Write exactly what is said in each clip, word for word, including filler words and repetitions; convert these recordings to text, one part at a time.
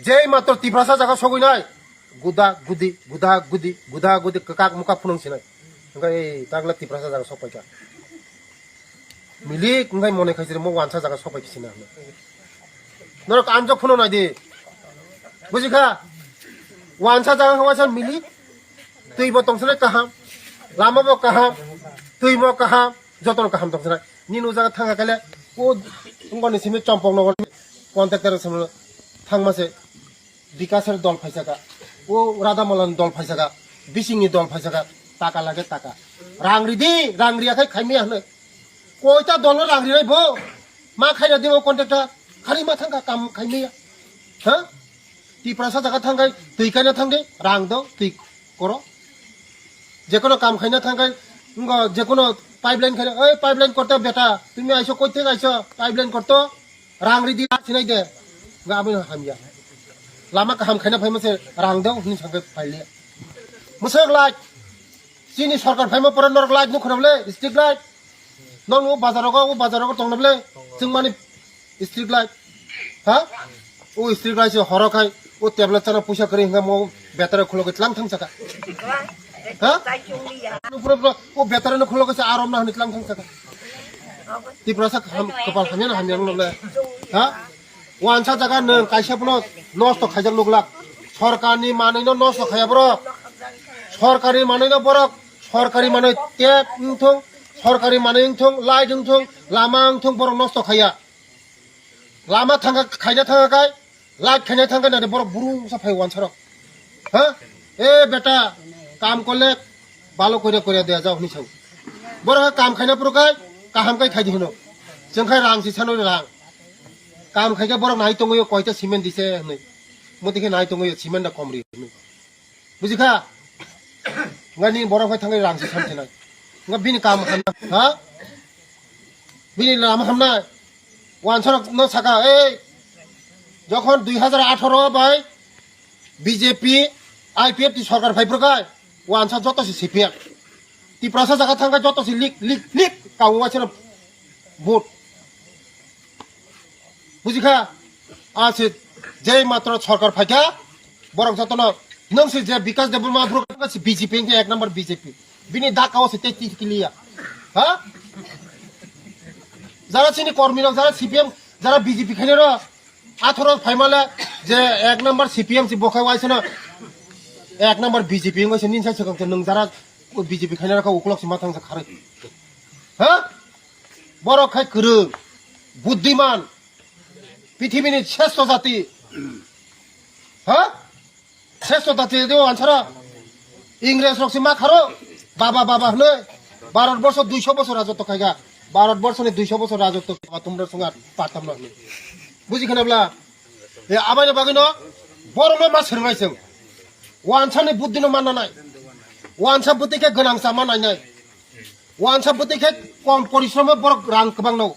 Jei matro Tiprasa jaga sogwi nai, guda gudi, guda gudi, guda gudi, kwkak muka phunung sinai. Hwnkhe ei tagla Tiprasa jaga sokpai kha. Milik wngkhai monwi khaisiri mo wansa jaga sokpai khe sina hwnwi. Norok anjok phunung nai di. Buji kha? Wansa jaga khe waisa milik. Twi bo tongsinai kaham. Lama bo kaham. Twi bo kaham. Jotono kaham tongsinai. Nini o jaga thangkha khe le o wngkha ni simi Chompok Nogor contractor samlo thangma se. Bikasor dol phaisaka, o Radhamolan dol phaisaka, bisingni dol phaisaka, taka lage taka. Rang ridi, rang riya khai khaimaya hwnwi. Koita dolo rang rinai bo? Ma khaina di o contractor, khali ma thangkha kam khaimaya. Ha? Tiprasa jaga thangkai, twi kaina thangdi, rang do, twi koro. Jekono kam khaina thangkai, ngo jekono pipeline khaina, "Oi, pipeline korto beta, tumi aiso, koi thek aiso, pipeline korto?" Rang ridi sinai de. Ga aboni hamya. Lama kaham khaina phaima se rang deo hini sangke phaile. Musuk light. Chini sorkar phaima pore norok light nukho na bole, street light. Nong o bazar rogo, o bazar rogo tong na bole. Chwng mani street light. Ha? O street light se horo khai, o tablet chana puisa kwrwi hwnga mo battery khulo ke tlang thang saka. Ha? Pura pura o battery no khulo ke arom na hwnwi tlang thang saka. Tiprasa ham, kapal hamya na hamya wngno le. Ha? Wansa jaga nwng kaisa bono nosto khaijak nuglak. Sorkarni manwino nosto khaiya borok. Sorkarni manwino borok, sorkari manwi tap wngthung, sorkari manwi wngthung, light wngthung, lama wngthung, borok nosto khaiya. Lama thangkha, khaina thangkha kai, light khaina thangkha nade borok burungsa phai wansarok. Ha? E beta, kam korle balo koria koria deya jao hwnwi sao. Borok kam khaina phuru kai, kaham kai khaidi hwno. Chwng khai rang si sano rang. Kam khaikhe borok nai tongwi koita cement dise hwnwi. Motwi khe nai tongwi cement da kom ri hwnwi. Buji kha? Nga ni borok phai thangwi rang si sam sinai. Nga bini kam hamna, ha? Bini lama hamnai. Wansorok no saka, ei, jokhon dui hajar atharo bai B J P, I P F T sorkar phai phuru kai, wansa joto si C P M. Tiprasa jaga thangkha joto si lik, lik, lik, kawo waisano vote. Buji kha? A se jei matro sorkar phaikha, borok jotono nwng se je Bikas Debbarma borok si B J P wngkhe ek number B J P. Bini dakao se tei titi kiliya. Ha? Jara chini kormi rok, jara C P M, jara B J P khainai rok, athoro phaimale je ek number C P M si bokhai waisano ek number B J P wngwi se ninsa swkang se nwng jara B J P khainai rok ukulok si mathang se kharwi. Ha? Borok khai kwrwng, buddiman, pithibini sresto jati. Ha? Sresto jati de ansara. Ingres rok si ma kharo. Baba, baba hwnwi. Bharat borsho duisho bosor rajotto khaikha. Bharat borshoni duisho bosor rajotto khaikha. Tumra sunga patam no hwnwi. Buji khana bla? E abai no bagwi no. Borok no ma swrwngnai chwng. Wansani buddhi no manna nai. Wansa buddhi khe gwnang sa manai nai. Wansa bwtwi khe kom porishromo borok rang kwbang no.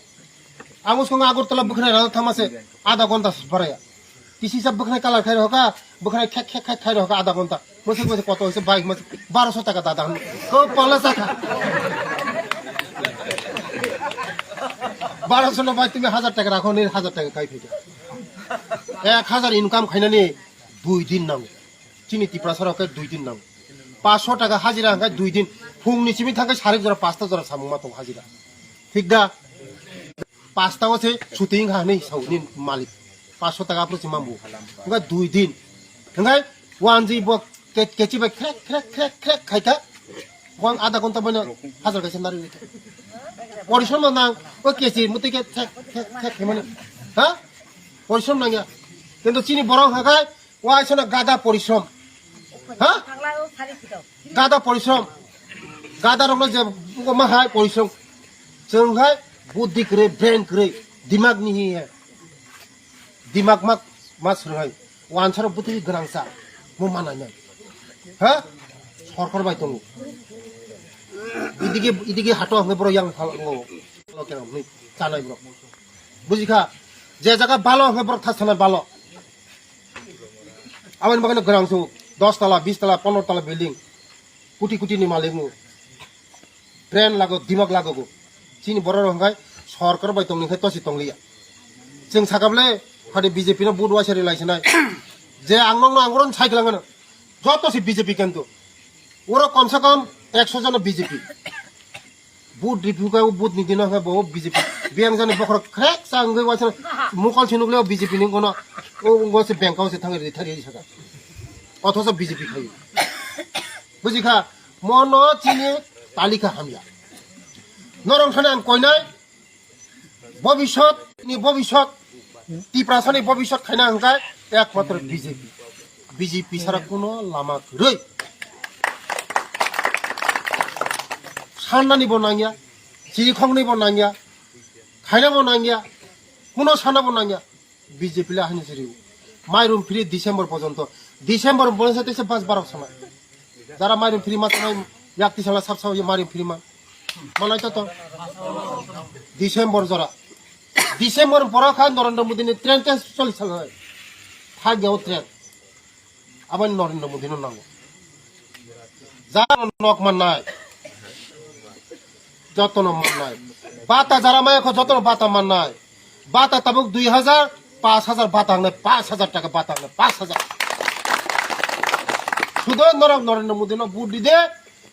Ang uskongo Agartala bwkhnai rang thangma se adha ghonta se baraya. Kisi sa bwkhnai kalar khai rohka, bwkhnai khek khek khek khai rohka adha ghonta. Mwswk mwswk koto hwnkhe bai mwswk barosho taka dada hwn. Ko pala saka. Barosho no bai tumi hajar taka rakho, nini hajar taka kai phika. Ek hajar income khainani dui din nango. Chini Tiprasa rok khe dui din nango. Paanch sho taka hajira hwnkhe dui din. Phungni simi thangkhe sarik jora pasta jora samung ma tongo hajira. Thik da? Pasta o se shooting ha hinwi sao ni malik. Paanch sho taka aphuru se mambu. Hwnkhe dui din. Hwnkhe wanjwi bo ke-, kechi bai krek, krek, krek, krek khaikha. Bo ang adha ghonta boino hajar kaisa narwi rikha. Porishrom no nang, o kechi muti khe thek, thek, thek khaimani. Ha? Porishrom nangya. Kintu chini borok hwnkhe Waisano gada porishrom. Ha? Gada porishrom. Gada rokno je buko ma hai porishrom. Chwng hai buddhi kwrwi, brain kwrwi, dimag ni hi hai. Dimag mak ma swrwng hai. Wansaro buti gwnang sa. Mo manai nai. Ha? Sorkar bai tongo. Idigi, idigi hato hwnwi borok yang phal ngo. Lo khe hwnwi chanai borok. Bujikha? Je jaga balo hwnwi borok thas sanai balo. Aboni bagwi no gwnang su, dos tala, bis tala, pondro tala building, kuti kuti ni malik no. Brain lago, dimag lago go. Chini borok rok hwnkhe sorkar bai tongni khe tosi tongliya. Chwng sakha bwle, hade B J P no vote waisa rilai sinai. Je ang nokno ang oro sai kwlangano. Joto se B J P kento. Oro kom se kom ekso jona B J P. Vote riphuka, vote ni dino khe bo B J P. Biyang jani bokhorok khrek sa wngwi waisa mokol sinukle B J P ni kono. O wngwi se bank o se thangwi rithari saka. Othoso B J P khai. Bujikha, mono chini talika hamya. Norong thani ang koinai, bobisot ni bobisot, Tiprasani bobisot khaina hwnkhe ekmatro B J P. B J P sara kuno lama kwrwi. Sannani bo nangya, chirikhokni bo nangya, khaina bo nangya, kuno sana bo nangya. B J P le ahini siri. Mairum free December porjonto. December porjonto teisa bas barok sana. Jara mairum free ma sanai yak tisala sab sab mairum free ma. Manai to to. December jora. December pora kha Narendra Modi ni train test choli salai. Thak gao train. Aboni Narendra Modi no nango. Jara nok mannai. Jotono mannai. Bata jara maya kho jotono bata mannai. Bata tabuk dui hajar, paanch hajar bata hangnai, paanch hajar taka bata hangnai, paanch hajar. Sudo norok Narendra Modi no vote di de,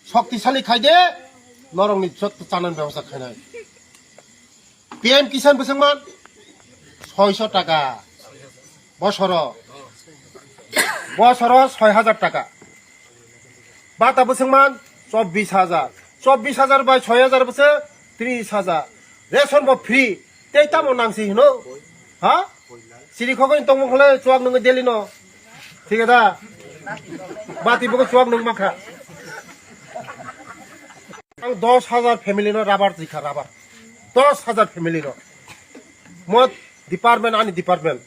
shoktisali khai de, norok ni jotto chanan bebosta khainai. P M Kisan bwswngman soiso taka. Bosoro. Bosoro soi hajar taka. Bata bwswngman chobbish hajar. Chobbish hajar bai soi hajar bwswk tris hajar. Ration bo free. Tei tamo nangsi hino? Ha? Siri khogoi tongmung khle chuak nungwi daily no. Thik da? Bati bo chuak nung makha. Ang dos hajar family no rabar jikha, rabar. Dos hajar family no. Mo department, ani department.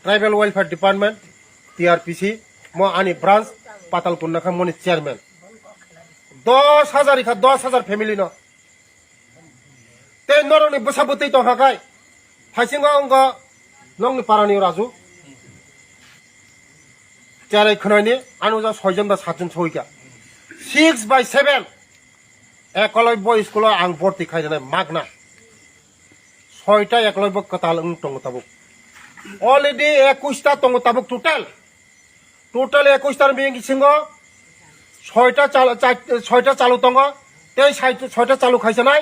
Tribal Welfare Department, T R P C. Mo ani branch, Patalkunda kha moni chairman. Dos hajar ikha, dos hajar family no. Tei norokni bwsa bwtwi tongkha khai. Phaisingo wngkha nokni parani Raju. Cherai khwnaini, ano ja soijon da satjon soika. Six by seven. Ekolobya school o ang borti khai rwnai magna. Soita ekolobya kwtal wng tongo tabuk. Already ekush ta tongo tabuk total. Total ekush ta ni bisingo soita chal-, char-, soita chalu tongo. Tei sai-, soita chalu khaisanai.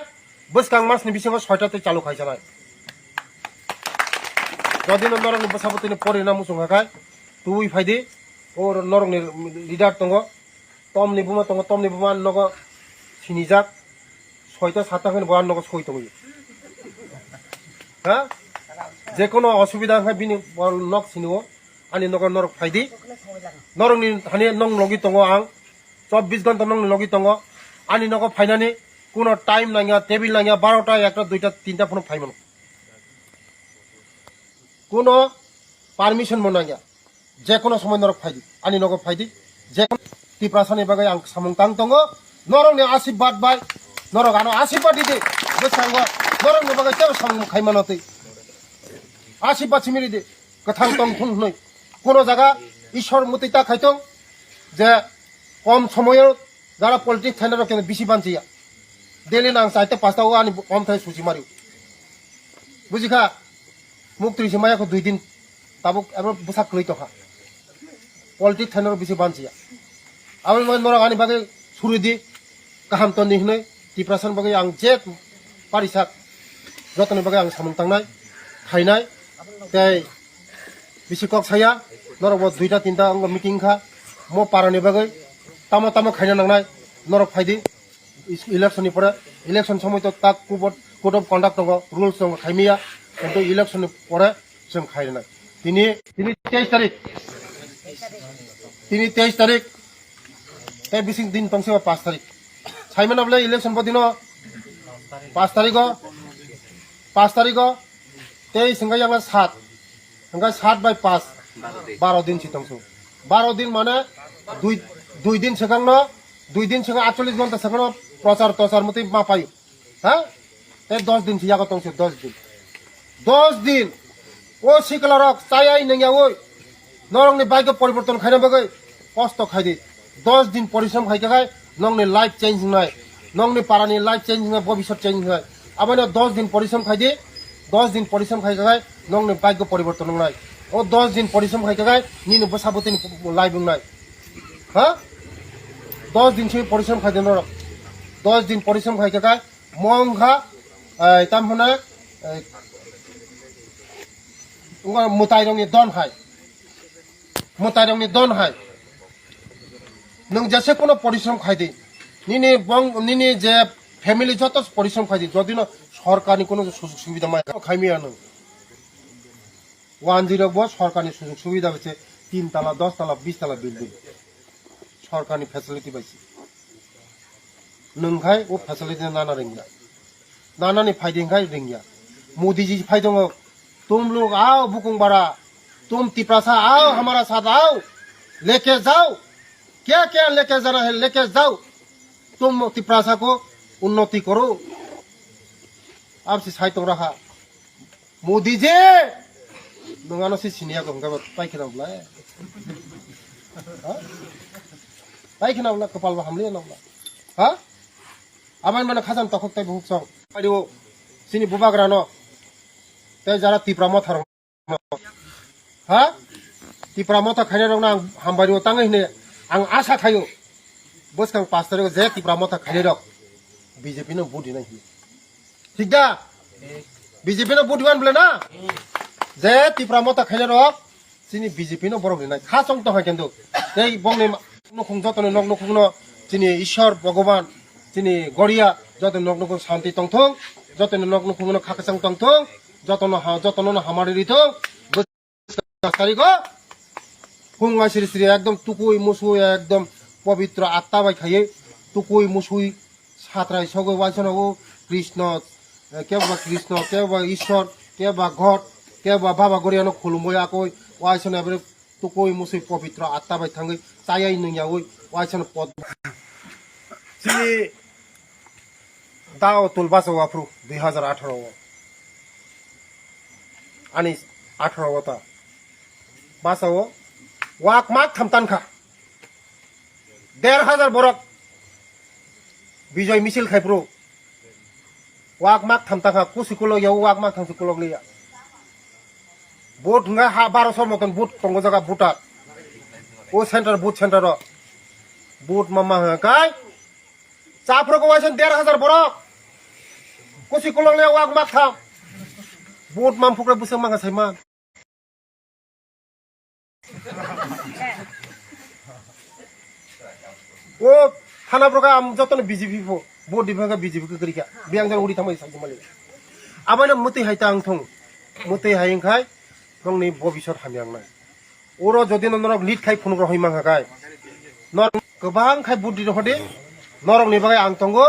Bwskang masni bisingo soita tei chalu khaisanai. Jodi no norokni bwsa bwtwini porina muchung kha khai, tubui phaidi. O norokni leader tongo. Tomni buma tongo, tomni buma nogo sinijak. Soita satta hwnwi bo nogo soi tongwi. Ha? Jekono osubida wngkha bini bo nok sinio, ani nogo norok phaidi. Norokni hani nong logi tongo ang. Chobbish ghonta nongni logi tongo. Ani nogo phainani kuno time nangya, table nangya, barota, ekta, duita, tinta phano phaimano. Kuno permission bo nangya. Jekono somoi norok phaidi, ani nogo phaidi. Jekono Tiprasani bagwi ang samung tang tongo. Norokni asibad bai, norok ano asibad didi. Bwskango norokni bagwi tebo samung khaimano twi. Asibad simi ridi. Kwthang tong thung hwnwi. Kuno jaga Ishwar muti ta khaitong je kom somoyo jara politics thainarok keno bisi banchiya. Daily nang chaita pasta o ani omthai suchi mari. Bujikha? Muk twi se maya kho dui din. Tabuk abo bwsa kwrwi tokha. Politics thainarok bisi banchiya. Aboni bagwi norok ani bagwi suri di. Kaham toni hwnwi Tiprasani bagwi ang je parisak jotoni bagwi ang samung tangnai, khainai, tei bisi kok saya, norok bo duita tinta wngkha meeting kha, mo parani bagwi tamo tamo khaina nangnai, norok phaidi election ni pore, election somoi to tak kubot code of conduct tongo, rules tongo, khaimiya, kintu election ni pore chwng khainai. Tini, tini teis tarik, tini teis tarik, tei bising din tongsi ba pas tarik. Saimano bole election bo dino pas tarigo, pas tarigo, tei sengga yang sat, sengga sat bai pas, baro din si tongsu. Baro din mane dui, dui din segang no, dui din segang atcholish ghonta segang no prochar tochar motwi ma payu. Ha? Tei dos din si yago tongsu, dos din. Dos din. O sikla rok chayai nengyaui. Norokni bike poriborton khaina bagwi kosto khaidi. Dos din porishrom khai khai nongni life change wngnai. Nongni parani life change wngnai, bobisot change wngnai. Abono dos din porishrom khaidi. Dos din porishrom khai khai nongni bike poriborton wngnai. O dos din porishrom khai khe kai nini bwsa bwtwini laibung nai. Ha? Dos din se porishrom khai de norok. Dos din porishrom khai khe kai mongkha, ai, tam hwnwi, ai, wngkha mwtai rokni don hai. Mwtai rokni don hai. Nwng jese kono porishrom khai di. Nini bong, nini je family joto porishrom khai di. Jodi no sorkarni kono sujog subida mai khaimiya nwng. Wanjwi rok bo sorkarni sujog subida bai se tin tala, dos tala, bis tala building. Sorkarni facility bai se. Nwng khai o facility nana ringya. Nanani phaidi khai ringya. Modi ji phai tongo. Tum log ao bukung bara. Tum Tiprasa ao hamara sath ao. Leke jao. Kya kya leke jana hai leke jao. Tum Tiprasa ko unnoti koro. Apsi sai tong raha. Modi je! Nwng ano si siniya ko hwnkhe bo tai kheno bla. Ha? Tai kheno bla, kwpal bo hamliya no bla. Ha? Abai mano khajam tokhok tai buhuk song. Adio, sini bubagra no. Tai jara Tipra Motha rok no. Ha? Tipra Motha khainai rok no ang hambai rio tangai hine ang asa khayo. Bwskang pash tarikh je Tipra Motha khainai rok B J P no vote dinai hine. Thik da? B J P no vote diwan bole na? Je Tipra Motha khainai rok, chini B J P no borok rinai. Kha chong tong hai kendo. Tei bongni nukhung joto ni nok nukhung no chini Ishwar Bhagwan, chini Goria joto ni nok nukhung santi tong thung. Joto ni nok nukhung no kha kwchang tong thung. Joto no ha, joto no hamari ri thung. Tarigo phung ai siri siri ekdom tukui musui ekdom pobitro atta bai khaiwi tukui musui satrai sogwi waisano o Krishna, eh, kebo ba Krishna, kebo ba Ishwar, kebo ba God, kebo ba Baba Goriano khulumwi akoi waisano eboni tukui musui pobitro atta bai thangwi chayai nungyawi waisano pod. Chini Dao tul basa o aphuru dui hazar atharo o. Ani atharo o ta. Basa o wak mak tham tan kha. Der hazar borok Bijoy misil khai phuru. Wak mak tham tan kha. Kusi kulok ya wak mak tham si kulok liya. Vote hwnga ha baro sor moton vote tongo jaga voter. O center vote center o. Vote mama hwnga kai. Chaphro ko waisa der hazar borok. Kusi kolong le wak mak tham. Vote mam phukre busang manga saiman. O thana borok am jotono B J P pho. Vote diphaka B J P ko krika. Biang jan uri thamai sai mali. Abana muti hai ta ang thong. Muti hai ang khai. Nongni bobisot hamyang nai. Oro jodi no norok lead khai phunuk rohoi mangha kai. Norok kwbang khai buddi rohode. Norok ni bagwi ang tongo.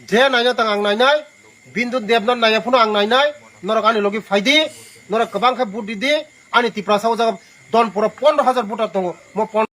Je naina tang ang nainai. Bindu Debnath naiya phunu ang nainai. Norok ani logi phaidi. Norok kwbang khai buddi di. Ani Tiprasa o jaga don pura pondro hajar voter tongo. Mo pon-